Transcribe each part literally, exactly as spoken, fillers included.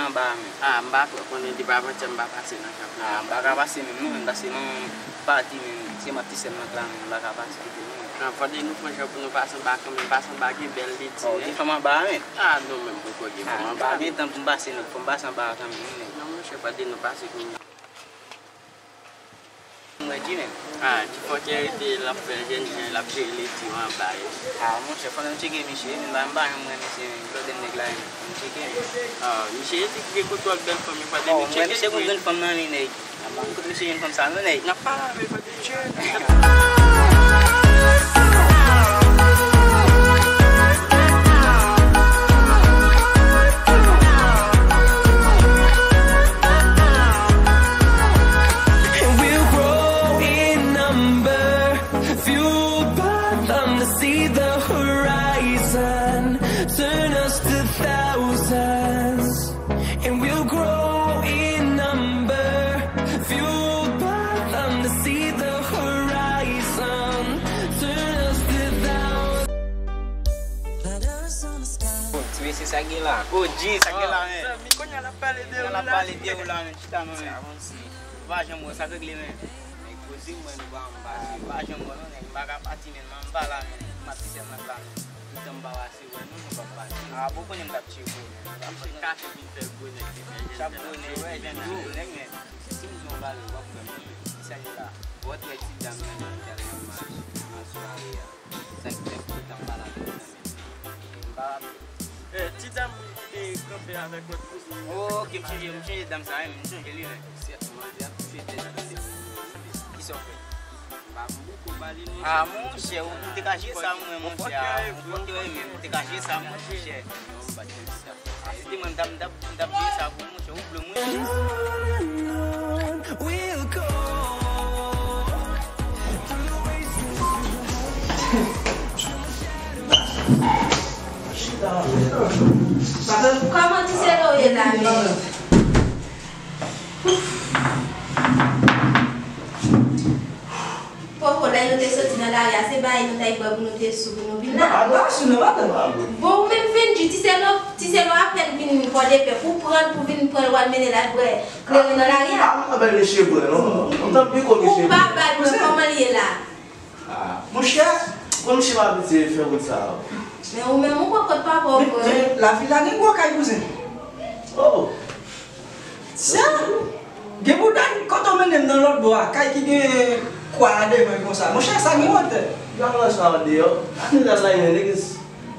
Anba a menm. Ah, m pa twò konnen, depi avantyè m pa pase nan Chapleau. Ah, m pa ka pase menm non, menm paske manman m pati menm, se m ak ti sè m nan k la menm, m pa ka pase kote nou. Ah, fòde nou pran jan pou nou pase anba a kanmenm, pase anba a gen bèl leti. Oh, gen fanm anba a menm? Ah, non, menm poko gen fanm anba a. Ah, m pa gen tan pou m pase non, fò m pase anba a kanmenm wi nèg. Non, monchè, fòde nou pase kounye a. Mwen di menm. Ah, ti fòkè rete l ap fè jèn jan l ap jere leti yo anba yo. Ah, monchè, fò nou tcheke misye, men m pa janm wè misye, men blòdè nèg la, men fò nou tcheke. Ah, misye rete gen kontwòl bèl fanm yo, fòde nou tcheke. Misye gon grenn fanm nan li, nèg. Kote misye jwenn fanm sa non, nèg? N ap pale avè l, fòde nou tcheke. And we'll grow in number, fueled by them to see the horizon, turn us to thousands. And we'll grow in number, fueled by them to see the horizon, turn us to thousands. Bon, ti mesye, sa gen la? O G, sa gen la, men? Zanmi, kounye a n ap pale de ou la. Kounye a n ap pale de ou la, men. Chita non, men. Ou pa janm wè sa k regle, men. Nèg koze m wè nou pa anba, m pa janm wè non, nèg, m pa ka pati, men, m anba la, men, m ap ti sèl nan la, men. Toutan m pa pase wè nou, nou p ap pase. Ah, bon, konnen m t ap tcheke ou, men. M t ap tcheke kache vin fè gwo nèg, men. Chak gwo nèg, wè, jèn gwo nèg, men. Si m di w yon bagay, w ap kwè m, men. Kisa ye la? Wè, trè ti dam nan, nan tèl nan mache, nan sware a. Sa k fè toutan m pa la menm nan, men. M pa raple. Eh, ti dam ki te kanpe avèk lòt kouzen. Oh, ok, m chonje, m chonje dam sa, wi, m chonje li, men. Sètman, li ap touche tèt li, se pou li. Kisa w fè? M pa konn poko ba li, non. Ah, monchè, ou te ka jwe sa, mwen, monchè. Ou fòkè, men ou te ka jwe sa, monchè. Non, m pa t konn sa. Ah, se te mwen, m t ap, m t ap, m t ap jwe sa pou ou, monchè. Ou vle mwen. Kòman ti selo ye la menm? Poko, lè nou te soti nan lari a, se bay nou t al bwè pou nou te sou pou nou vin la. Bon, ou menm vin di, ti selo, ti selo apèn vin Pòdepè, pou pran l, pou vin pran l, w al mennen l al bwè kleren nan lari a. M pa bay mesye bwè non. Ou pa bay mwen, kòman l ye la? Ah, monchè, bon, misye pa abitye fè wout sa yo. Men ou menm, ou pran kòd papa w vre. Men, men, lavil la gen gwo kay, kouzen. Oh. Sa, gen bouda kote w mennen m nan lòt bò a, kay ki gen kwa a devan konsa. Monchè, sa gen wotè. Gade sa deyò. Gade la, la, nèg.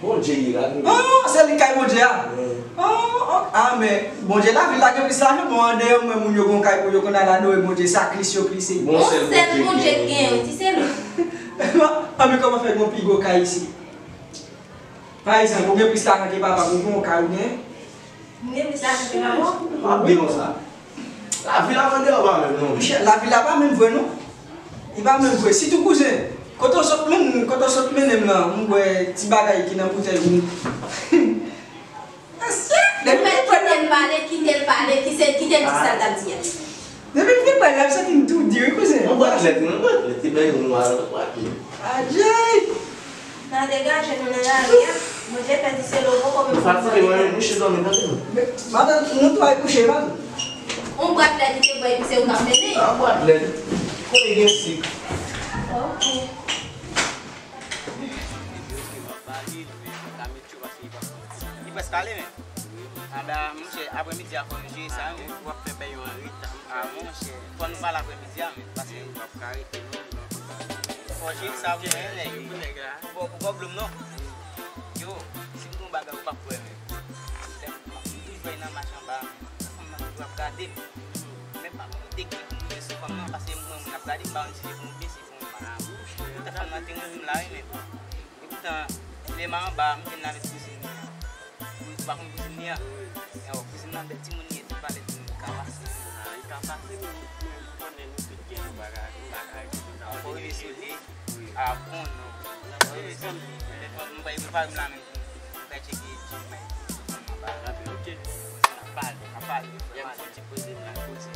Bondye ye la. Oh, se li kay Bondye a? Wi. Oh, oh, ah, men Bondye lavil la gen plis lajan. Bon, andeyò mwen, moun yo gon kay pou yo konn al adore Bondye, sa klis yo klise. Bon, sèl Bondye ki gen, wi, ti selo. Ah, men kòman fè gon pi gwo kay isi? Pa egzanp, ou gen plis lajan ke papa m, ou gon kay ou gen? M gen plis lajan ke papa w? Pa di konsa. Lavi la mandè ou pa menm non. Monchè, lavi la pa menm vre non. Li pa menm vre. Sitou kouzen, kote w sot menm, kote w sot mennen m lan, m wè ti bagay ki nan boutèy ou. Mesye, depi m pran kite l pale, kite l pale, kite l di sa l t ap di a. Depi m fin pale, l ap santi m tou di wi, kouzen. Yon bwat lèt, yon bwat lèt, te bay yon nwa, yon bwat lèt. Adjay! N a degaje nou nan lari a. Bondye fè ti selo poko menm. Fatige mwen menm, mouche dòmi, tande non. Madanm, nou twa kouche, madanm. On bwat lèt li te bwè, epi se ou k ap mennen. An bwat lèt. Kote gen sik? Ok. Li prèske ale, men. Anba, monchè, aprèmidi a, fò nou jere sa, men. W ap fè bèy yo an reta, monchè. Ah, monchè, fò nou pale aprèmidi a, men, paske w ap ka rete, non. Fò jere sa pou mwen, nèg. Pou nèg la. Ou pa, ou pa blo m, non. Yo, si m gen yon bagay, ou p ap kwè, men. Lè m, m toujou wè nan mach anba, men. Fanm nan toujou ap gade m. Men pa konn kote ki pou m rive sou fanm nan, paske mwen, moun ap gade m, pa konn si se pou m bese, pou m pa. Fanm nan te renmen m la, wi, men. Epoutan, lè m anba, m vin avèk kouzin li an. Ou pa konn kouzin li an? Yo, kouzin nan bèl timoun li ye, li pa lè timoun li ka pase. Ah, li ka pase, men, men, ou konnen nou tout gen yon bagay, yon bagay, yon bagay. Fò rive sou li. Ah, bon, non. Fò rive sou li. Telefòn, m pa prepare m la menm pou m fè tcheke Gmail. Telefòn nan pa la. Anben, ok. N ap pale, n ap pale. Yè m soti poze m la, poze.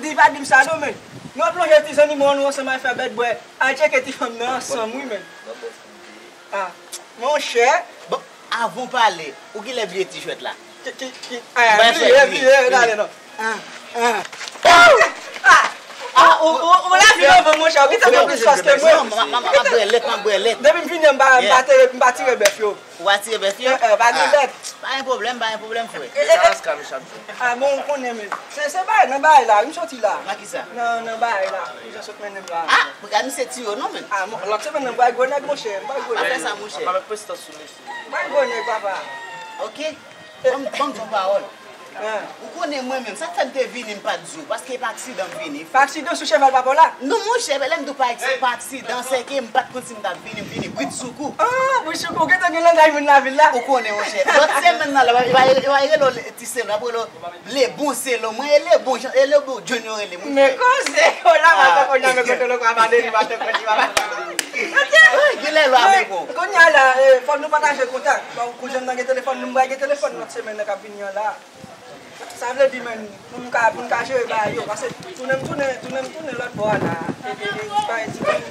Li pa di m sa non, men. Nou ap lonje ti zannimo an nou ansanm al fè bèt bwè. Al tcheke ti fanm nan ansanm, wi, men. Ah, monchè. Bon, avan w pale, ou ki lè bliye ti jwèt la? Ki, ki, ki, ah, bliye, bliye, bliye, gade non. Ah, ah. Ah, ou, ou, ou la vin anvan, monchè, ou gentan gen plis fòs ke mwen. Non, m, m, m, m ap bwè lèt, m ap bwè lèt. Depi m vini an, m pa, m pa tire, m pa tire bèf yo. Ou pa tire bèf yo? Eh, eh, pa gen bèf. Pa gen pwoblèm, pa gen pwoblèm, frè. Ah, bon, ou konnen, men. Se, se bagay, nan bagay la, wi, m soti la. Nan ki sa? Nan, nan bagay la. Jan sot mennen m la. Ah, pou gade misye tire w non, men. Ah, lòt semèn nan, m pral gwo nèg, monchè, m pral gwo nèg. Fè sa, monchè. M pral gwo nèg, papa. Ok. Ban m, ban m di w yon pawòl. Ou konnen mwen menm, sa k fè m te vini, m pa t di w, paske e pa aksidan m vini. Pa aksidan sou cheval papa w la? Non, monchè, lè m di w pa, pa aksidan, se ke m pa t konn si m t ap vini, m vini bridsoukou. Ah, bridsoukou, ou gentan gen langaj moun lavil la? Ou konnen, monchè. Lòt semèn nan, la, yo va, yo va rele w ti Selo, y ap rele w Lebon Selo. Mwen, e Lebon, e Lebon John yo rele m. Men koze, o la, maten kounye a, men kote lòk a Madeni, maten kounye a. Ay, gen lè lwa, men bon. Kounye a la, eh, fò nou pataje kontak. Bon, kouzen m nan gen telefòn nou, m pral gen telefòn lòt semèn nan k ap vini an la. Sa vle di, men, pou m ka, pou m ka jere bagay yo, paske tounen m tounen, tounen m tounen lòt bò a la. E, e, e, ti bagay, ti bagay.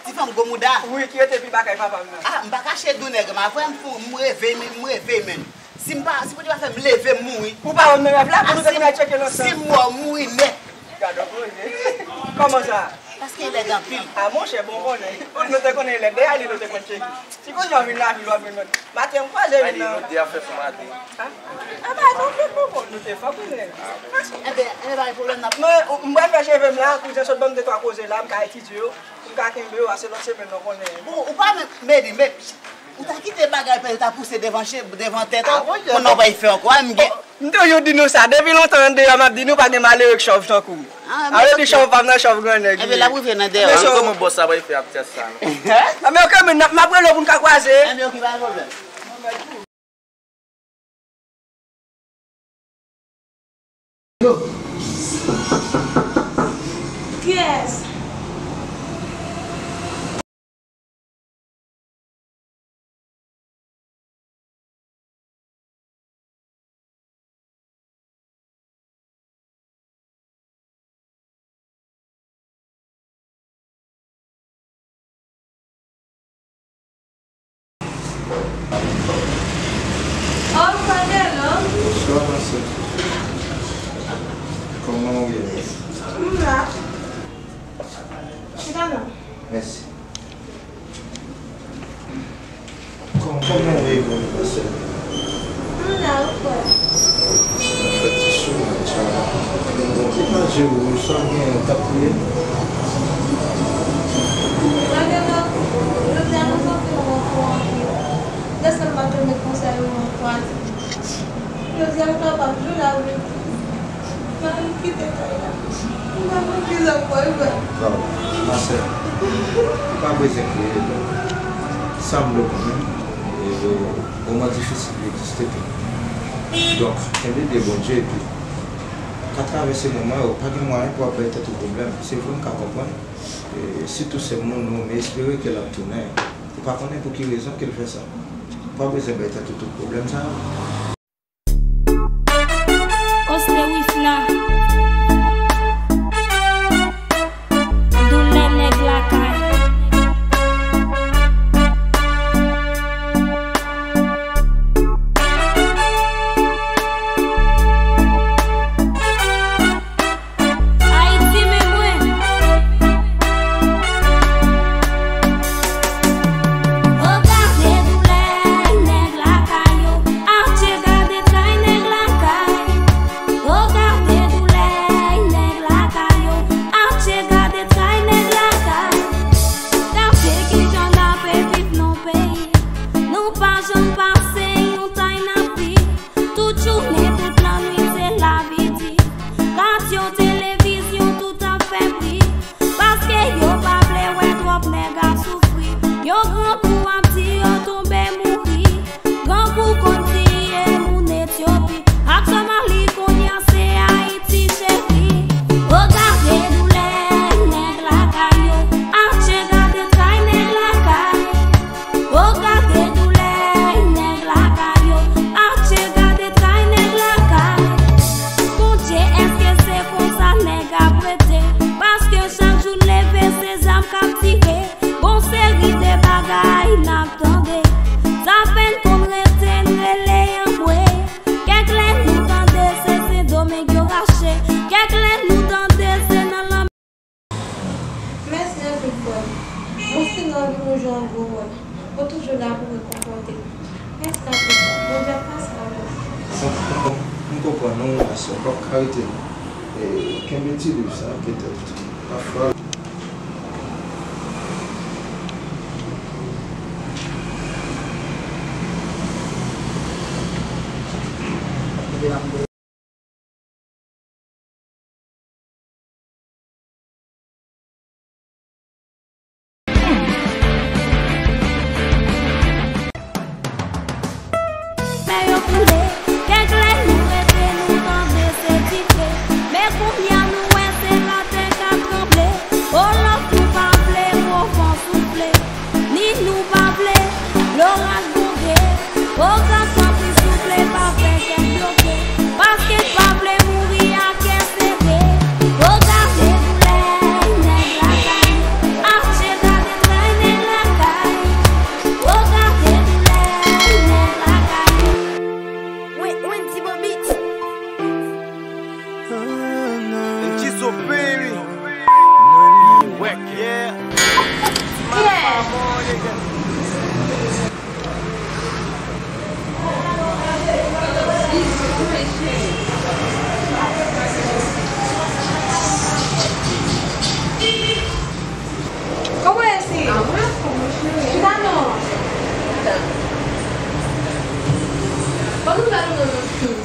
Ti fanm gwo mouda. Wi, ki rete pi ba kay papa m nan. Ah, m pa kache di w nèg, m a vrè m fou, m reve, m reve, men. Si m pa, si Bondye pa fè m leve, m mouri. Ou pa wè m nan rèv la, pou nou te konn al tcheke l ansanm. Si m mò, m mouri nèt. Gade yon koze. Kòman sa? Paske e lèd anpil. Ah, monchè, bon, konnen. Bon, nou te konnen e lèd. Dèyè li, nou te konn tcheke. Si kounye a w vin lavil, w ap jwenn lòt. Maten, m kwaze youn nan. Nou de a fè fò maten. Ah, ah, ba, nou te fò, nou te fò konnen. Enben, enben, pa gen pwoblèm, n ap. Men, m pral fè cheve m la, kouzen sot ban m de twa koze la, m ka etidye yo. M ka kenbe yo, ase lòt semèn nan konnen. Bon, ou pa menm, Medi, men, ou ta kite bagay pè yo ta pouse devan che-, devan tèt ou, konnen w pa fè ankò, a, m gen. M toujou di nou sa, depi lontan andeyò m ap di nou pa gen malere k chòv tankou m. Ah, sa vle di chòv pa m nan chòv grannèg. Enben, l ap rive nan deyò. Kòman bòs la pral fè ap tès sa, non? Enben, ok, men n ap, m ap rele w pou n ka kwaze. Enben, ok, pa gen pwoblèm. Kiyès? Oh, Fadelo. Bonswa, ma sè. Kòman w ye? M la. Chita non. Mèsi. Kòm, kòman w ye menm, ma sè? M la, ou kwè. Sa fè ti sou mwen, tcha. Bon, ki pa je ou, sa gen, w t ap priye? Sa gen lòt, jodi a nou santi nou anfòm anpil. Dèske m pa t renmen konsèy ou an, Fadelo. Jodi a m kapab jwe avèk ou. M annik kite kay la. M pa konn kisa m pral fè. Bon, ma sè, ou pa bezwen kriye, donk, sa m vle w konnen, e, moman difisil yo egziste tou. Donk, kenbe pye Bondye, epi, ka travèse moman yo, pa gen mwayen pou w ap bay tèt ou pwoblèm. Se vre, m ka konprann, e, sitou sè m nan, men espere ke l ap tounen. Ou pa konnen pou ki rezon ke l fè sa. Ou pa bezwen bay tèt ou tout pwoblèm sa yo. Osterwif la. Doulè nèg lakay. Ayiti men mwen. O gade doulè nèg lakay yo. Atche gade tray nèg lakay. O gade doulè nèg lakay yo. Atche gade tray nèg lakay. Gade kijan n ape viv nan peyi. Nou pa janm pase yon tay n ap viv. Tout jounen, tout lannwit, se lavi di. Radyo, televizyon, tout ap fè bri. Paske yo pa vle wè twòp nèg ap soufri. Yon gran kou ap di yo tonbe mouri. Gran kou konn tiye moun Etyopi. Ak Somali, kounye a se Ayiti cheri. O gade doulè nèg lakay yo. Atche gade tray nèg lakay. O gade doulè W ap ka rete, e, kenbe ti liv sa, petèt. Pafwa. Fè yo koule, kèk lè nou rete, nou tande se dife. Men kounye a nou wè se latè k ap tranble. O lòt nou pa vle, gwo van soufle. Ni nou pa vle, loraj tonbe. O gad, tanpri souple, pa fè kè m bloke. Paske m pa vle mouri a kè sere. O gade doulè nèg lakay. Atche, gade tray nèg lakay. O gade doulè nèg lakay. Wen-, Wendy Bobit. N G so baby. Wèk, yeah. Kiyès? Kòman w ye, Siri? Chita non. Bon nouvèl ou non, non.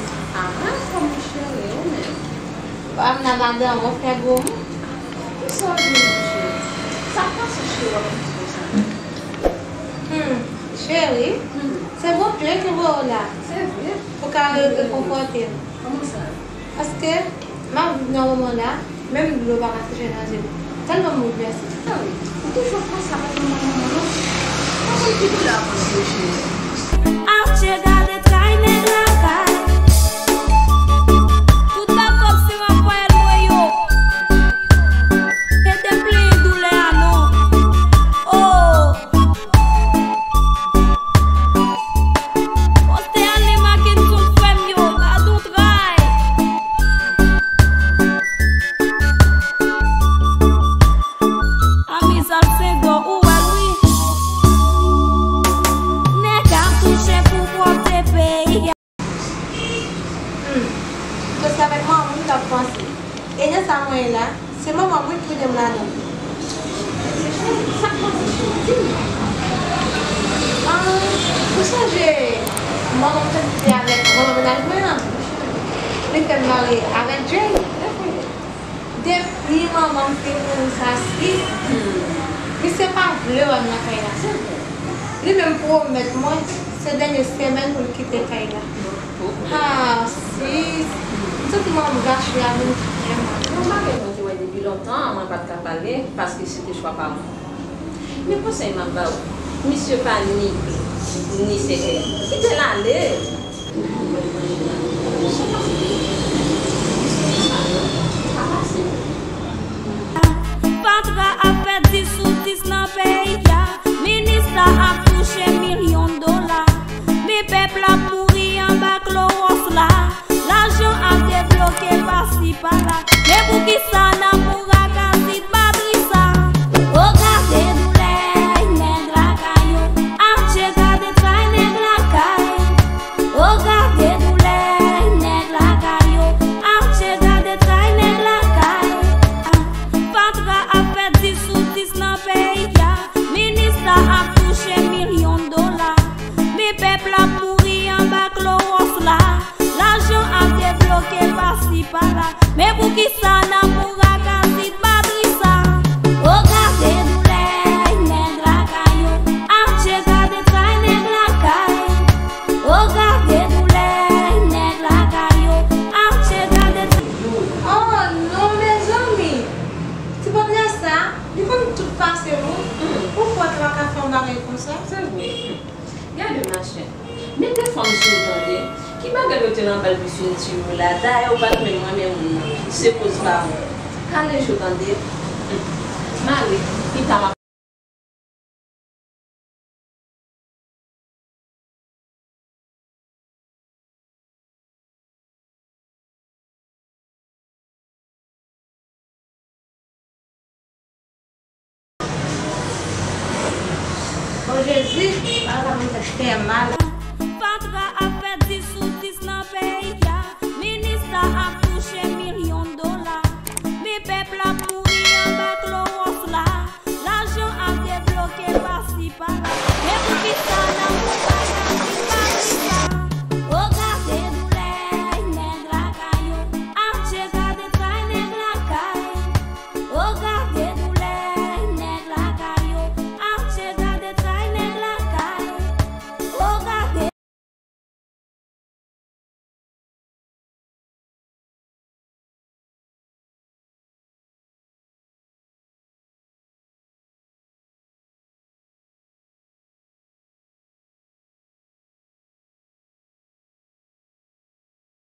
Anfòm, mon cheri, ou menm? Pam nan madanm, ou fè gwo moun. Kisa w di, mon cheri? Sa k pase, cheri, w ap di konsa? Hmm, cheri, hmm, se Bondye ki voye w la. Se vre. Pou ka re-, rekonfòte m. Kòman sa? Paske m ap viv nan moman la, menm dlo pa ka touche nan je m. Tèlman m boulvèse. Ou toujou ap panse avèk manman, manman, non? Pa konn ki doulè ap antre, cheri. Atche, gade tray nèg lakay. Tout bèl kòb se rapwayèl mwen yo. Ede m plenyen doulè a non. Oh. Poste ale makenn sou frè m yo, gad on tray. Amizad se do ou wè l wi. Nèg ap touche pou pwòpte peyi a. Hmm. Paske avèk manman m t ap panse. E nan sa mwen ye la, se manman mwen ki mete m ladan. Sa k pase, cheri? Di m non. Ah, ou sonje manman m te kite avèk manman mennaj mwen an? Li fè m marye avèk Jay. Depi manman m fin mouri sa, sis, misye pa vle wè m nan kay la. Li menm pwomèt mwen se dènye semèn pou l kite kay la. Ha, sis, m santi manman m gache avè m vrèman. Yon bagay mwen te wè depi lontan, mwen pa t ka pale, paske se te chwa pa mwen. Men konsèy m ap ba w, misye pa ni pli, ni sere. Kite l ale. Fatra ap fè dis sou dis nan peyi a. Minis la ap touche milyon dola. Men pèp la ap mouri anba klowòs la. Lajan ap debloke pasi pala. Men poukisa n ap mouri ak asid batri sa? O gade doulè nèg lakay yo. Atche, gade tray nèg lakay. O gade doulè nèg lakay yo. Atche, gade tray nèg lakay. Fatra ap fè dis sou dis nan peyi a. Minis la ap touche milyon dola. Men pèp la ap mouri anba klowòs la. Lajan ap debloke pasi pala. Men poukisa n ap mouri ak asid batri sa? O gade doulè nèg lakay yo. Atche, gade tray nèg lakay. O gade doulè nèg lakay yo. Atche, gade tray. Oh non, mezanmi! Ti pòp la sa, li konn tout pase nou. Ou kwè ke l pa ka fè yon bagay konsa? Se vre. Gade, machè. Mete fanm sou ou tande. Ki bagay yo te nan bal pi finti yo la? Dayè, ou pa t menm renmen moun nan. Se koz pa ou. Kale je w tande. Mare, pita m ap O Jezi, bagay sa konn fè mal.